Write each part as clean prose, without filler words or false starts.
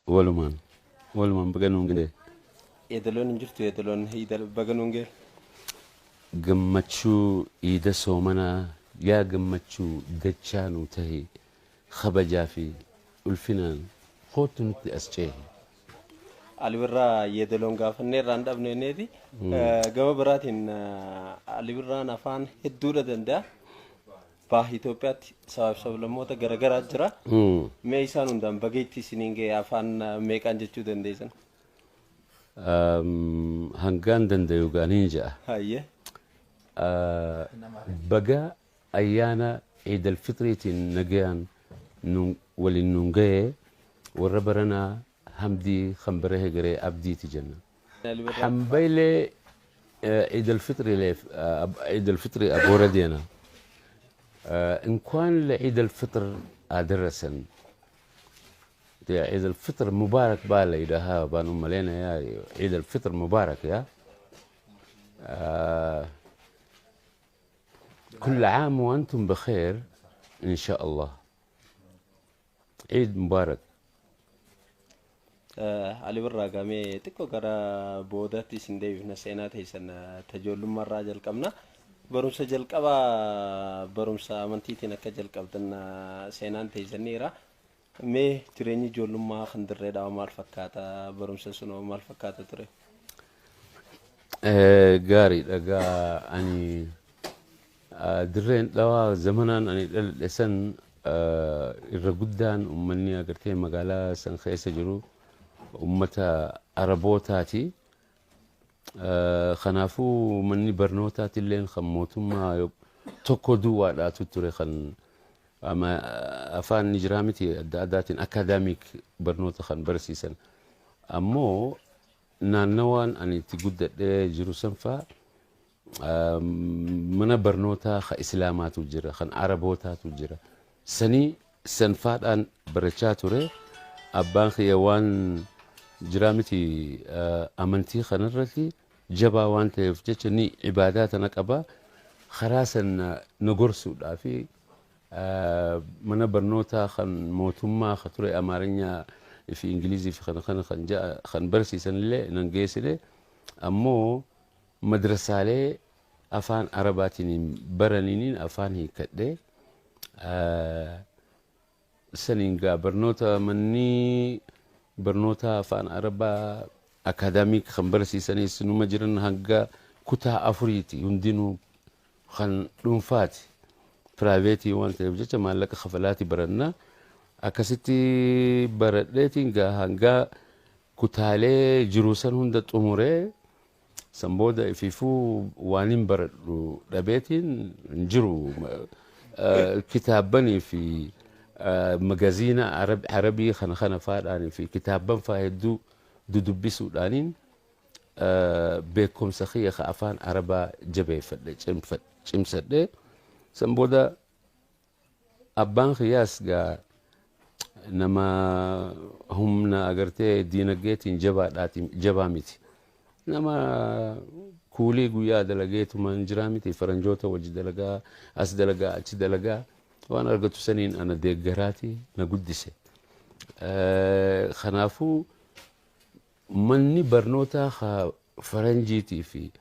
Walumaan walumaan baga nuun ga'e. Yeedaloon hin jirtu, yeedaloon baga nuun ga'e. Gammachuu iida soomanaa, yaa gammachuu dachaa nuu tahi, kabajaa fi ulfinaan koottu nutti as ceehi. Ali Birraa yeedaloon gaafannee irraan dhabneneeti. Gama biraatiin Ali Birraan afaan hedduudha danda'a. Baha Itoophiyaatti sabaaf sablammoota garaagaraa jira. Mee isaan hundaan baga itti isiniin ga'e afaan meeqaan jechuu dandeessan? Hangaan dandayu gaaniin ja'a. Hayyee. Baga ayyaana Eid al-Fitriitiin nagayaan waliin nuun ga'e, warra baranaa hamdii kan bara hegeree abdiiti jenna. Hambaylee Eid al-Fitri Eid al-Fitri aboora deena. እንኳን ለዒድ አልፍጥር አደረሰን። عيد الفطر مبارك بالا إلها بانو ملينا يا عيد الفطر مبارك يا كل عام وأنتم بخير إن شاء الله، عيد مبارك. Ali Birraa, gamee xiqqoo gara boodaatti isin deebifna, seenaa teessan tajoollummaarraa jalqabna. Barumsa jalqabaa barumsa amantiitiin akka jalqabdan seenaan teessaniira. Mee jireenyi ijoollummaa kan Dirree Dhawaa maal fakkaata? Barumsa sunoo maal fakkaata ture? Gaariidha gaa, ani Dirreen Dhawaa zamanaan ani dhaladhe san irra guddaan uummanni agartee magaalaa san keessa jiru uummata Arabootaati. Kanaafuu manni barnootaatillee kan mootummaa tokko duwwaadhaatu ture, kan afaan ni jiraa miti adda addaatiin academic barnoota kan barsiisan. Ammoo naannawaan ani itti guddadhee jiru sanfaa mana barnootaa kan Islaamaatu jira, kan Arabootaatu jira. Sanii sanfaadhaan barachaa ture. Abbaan kiyya waan jiraa miti amantii kanarratti jabaa waan ta'eef jecha ni ibaadaa tana qaba. Karaa san na gorsuudhaa fi mana barnootaa kan mootummaa kan ture Amaarinyaa fi Ingilizii fi kana kana kan kan barsiisan illee nan geessine. Ammoo madrasaalee afaan Arabaatiin baraniiniin afaan hiikkadhee saniin gaa barnoota manni barnoota afaan Arabaa academic kan barsiisanis numa jiran, hanga kutaa afuriiti, hundinuu kan dhuunfaati, private waan ta'eef jecha maallaqa kafalaati barannaa. Akkasitti baradheetiin gaa hanga kutaalee jiru san hunda xumuree, san booda ifiifuu waan hin baradhu dhabeetiin hin jiru. Kitaabbanii fi magaziina Arabii kana kana faadhaanii fi kitaabban faa hedduu dudubbisuudhaaniin beekumsa kiyya ka afaan Arabaa jabeeffadhe, cimsadhe. San booda abbaan kiyyaas gaa nama humna agartee diinagdeetiin jabaadhaatiin jabaa miti. Nama kuulii guyyaa dalageetumaan jiraa miti, faranjoota wajji dalagaa, as dalagaa, achi dalagaa, waan argatu saniin ana deeggaraati na guddise. Kanaafuu manni barnootaa ka faranjiitii fi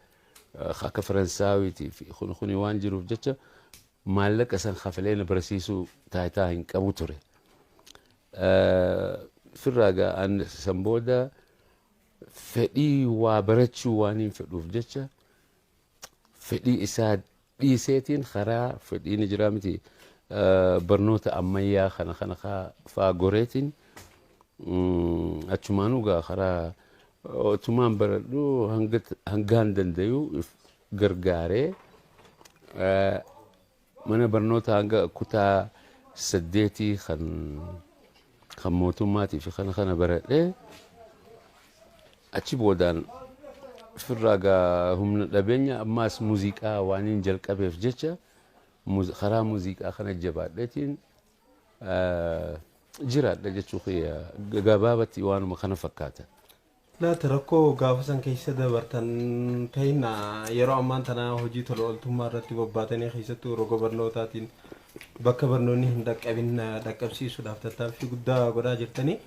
akka Faransaawiitii fi kun kuni waan jiruuf jecha maallaqa san kafalee na barsiisuu taayitaa hin qabu ture. Firraa gaa an san booda fedhii waa barachuu waan hin fedhuuf jecha fedhii isaa dhiiseetiin karaa fedhii ni jiraa miti barnoota ammayyaa kana kana faa goreetiin achumaanuu gaa karaa otumaan baradhu hangaan dandayu gargaaree mana barnoota hanga kutaa saddeetii kan mootummaatii fi kana kana baradhee, achi boodaan firraa gaa humna dhabeenya ammaas muuziqaa waan hin jalqabeef jecha karaa muuziqaa kana jabaadheetiin jiraadha jechuu kiyya, gabaabatti waanuma kana fakkaata. Laata rakkoo gaafa san keessa dabartan ta'inna yeroo ammaan tana hojii tola ooltummaa irratti bobbaatanii, keessattuu roga barnootaatiin bakka barnoonni hin dhaqqabin dhaqqabsiisuudhaaf tattaaffii guddaa godhaa jirtanii.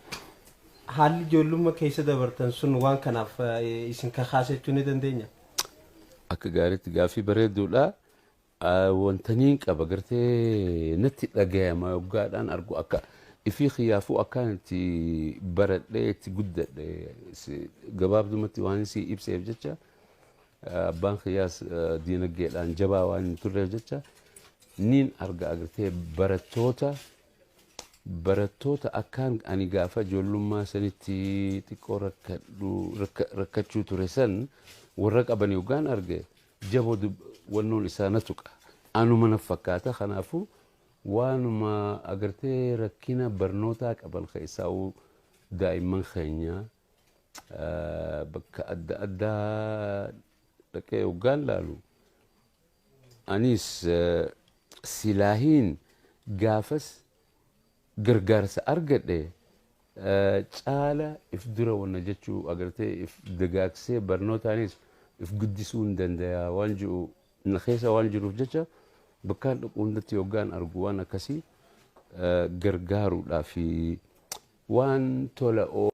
Haalli ijoollummaa keessa dabartan sun waan kanaaf isin kakaase jechuu ni dandeenya? Akka gaariitti gaaffii bareedduudha. Wantaniin qaba gartee natti dhagayama yoggaadhaan argu akka ifii kiyyaafuu akkaan itti baradhee itti guddadhe gabaabdumatti waan si ibseef jecha, abbaan kiyyaas diinagdeedhaan jabaa waan hin turreef jecha, niin arga agartee barattoota akkaan ani gaafa ijoollummaa sanitti xiqqoo rakkachuu ture san warra qaban yoggaan arge, jaboo wannoon isaa na tuqa. Anuma na fakkaata. Kanaafuu waanuma agartee rakkina barnootaa qaban keessaa'uu daa'imman keenya bakka adda addaa dhaqee yoggaan laalu, anis silaahiin gaafas gargaarsa argadhe caala if dura wanna jechuu agartee if dagaagsee barnootaanis if guddisuu hin danda'a waan jiru na keessa waan jiruuf jecha, bakkaan dhaqu hundatti yoggaan argu waan akkasii gargaaruudhaa fi waan tola.